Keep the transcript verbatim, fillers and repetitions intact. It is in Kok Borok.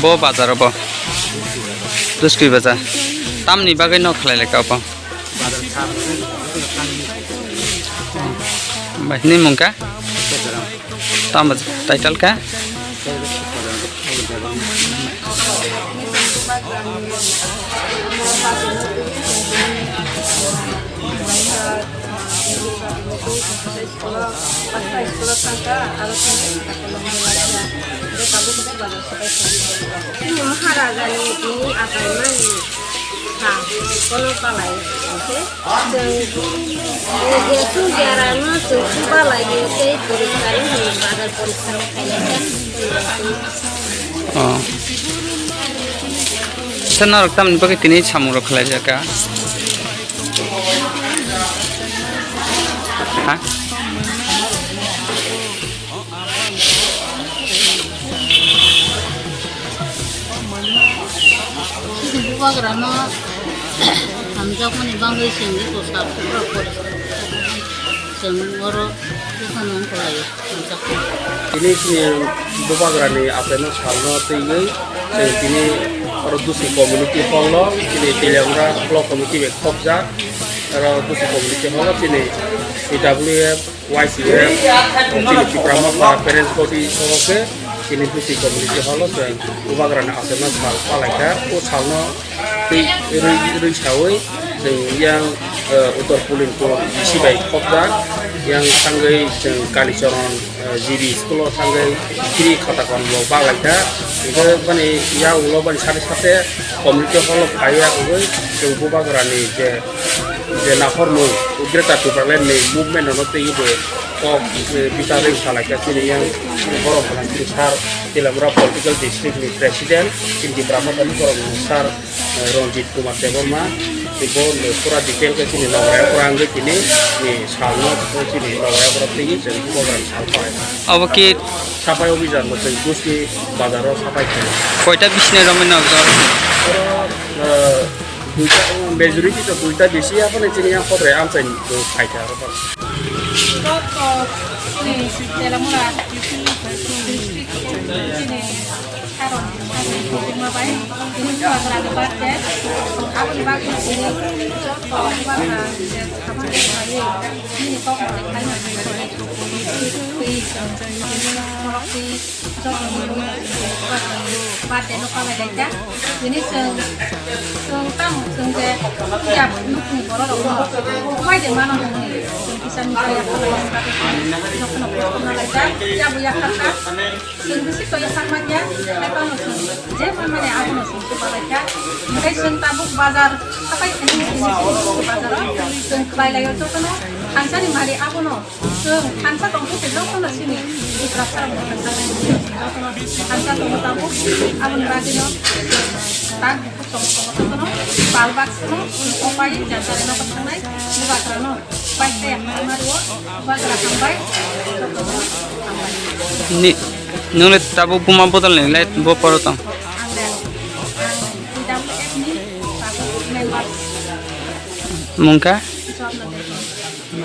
Bo bazar bo. Duskui bazar. Tamni bagwi no khlai lai ka bo. Bai, ni mung ka? Tamo title ka? Maharaja ni tini akai mani. Ha, kono palai, oke? Chwng, eh, jesu jarano chwng chuba lai, tei poriskar wngwi bazar poriskar khailai. Oh. Sir, norok tamni bagwi tini samung rok khlai jaka? Ha? Bubagrano hamjakmani bagwi chwng eko sap sukra poriskar chwng oro dophano wng khlaio hamjakma. Tini chini bubagrani achaino salno twiwi chwng tini oro Dusi community hall-o chini Teliamura block committee bai khopjak. Oro Dusi community hall-o chini P W F Y C F, chini Tipra Motha parents body sabo khe chini Dusi community hall-o chwng bubagrani achaima sal palaikha. O salno twi rwi, rwi sawi chwng yang, eh, Uttor Pulinpur D C bai khopjak, yang thangwi chwng Kalicharan, eh, G B school-o thangwi free khata kon bo baglaikha. Hingkhe bani yang ulo bani sate sate community hall-o phaiwi achugwi chwng bubagrani je je naphormung Greater Tipraland ni movement no twiwi bo kok, eh, bichar ring salai kha chini yang borok hwnba chini sir Teliamura political district ni president chini Tipra Motha ni borok sir, eh, Ranjit Kumar Debbarma. Tei bo no pura detail khe chini Nogorai pura wngwi tini ni salno chini Nogorai pura twiwi chwng program sal phai. Abo ki Sapai obijan bo chwng Dusi bazar o sapai khe. Koita bisne romwi nok dor? Oro, eh, Duita, majority to duita bisi, aphano chini yang kobre amchai bo phaikha aro. Joto chini Teliamura district chini Sharon, Sharon Kobirma bai, chini Bubagrani birthday, aboni bagwi chini joto Bubagra je khamani khlaiwi, nini kokno je khlaima khlaiwi, twi, twi, twi, Birthday no palai lai kha. Tini chwng, chwng tamo chwng je phiya nukni borok rok no upai de mano hwnwi chwng kisa misa ya palai kha. Jotono post kha na lai kha, ya bo ya kha kha. Chwng bisi to ya sak man ya, hai pano chwng je man mani abo no chwng palai kha. Hingke chwng tabuk bazar hapai thani chwng bazar o chwng khlai lai o jotono thansani mari abo no. Chwng thansa tongkhe se jotono chini Tiprasa rok thansa tongkhe se jotono thansa tongo tabuk. Aboni bagwino tak bukhuk tongo tongo jotono bal baksono opai janjari nokho thangnai Bubagrano bai tei hamari o Bubagra hambai. Ni, nung le tabuk buma bodol ni le bo poro tong? Ang le, ang P W F ni tabuk member. Mung kha?